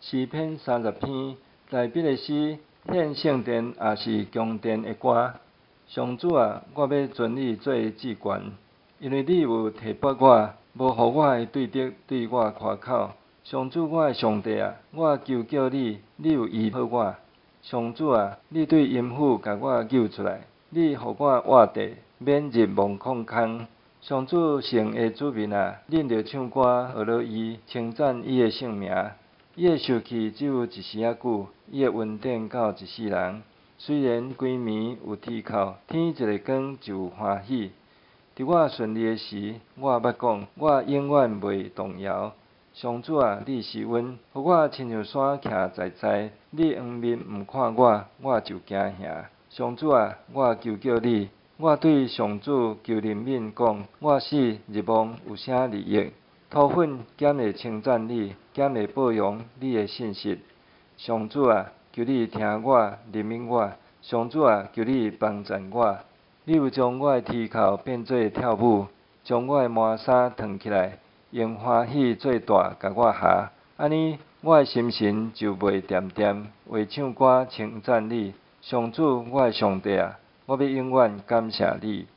詩篇30篇，大衛的詩，獻聖殿抑是宮殿的歌。上主啊，我欲尊你做至懸，因為你有提拔我，無予我的對敵對我誇口。上主我的上帝啊，我求叫你，你有醫好我。上主啊，你對陰府共我救出來，你予我活地，免入墓礦空。上主聖的子民啊，恁著唱歌學樂伊，稱讚伊的聖名。伊的受氣只有一時仔久，伊的恩典到一世人。雖然規暝有啼哭，天一下光就有歡喜。佇我順利的時，我捌講，我永遠袂動搖。上主啊，你是阮，予我親像山徛在在。你掩面毋看我，我就驚嚇。上主啊，我求叫你，我對上主求憐憫，講，我死入墓有啥利益？塗粉敢會稱讚你，敢會報揚你的信實？上主啊，求你聽我，憐憫我。上主啊，求你幫贊我。你有將我的啼哭變做跳舞，將我的麻衫褪起來，用歡喜做帶共我縖。按呢，我的心神就袂恬恬，會唱歌稱讚你。上主，我的上帝啊，我欲永遠感謝你。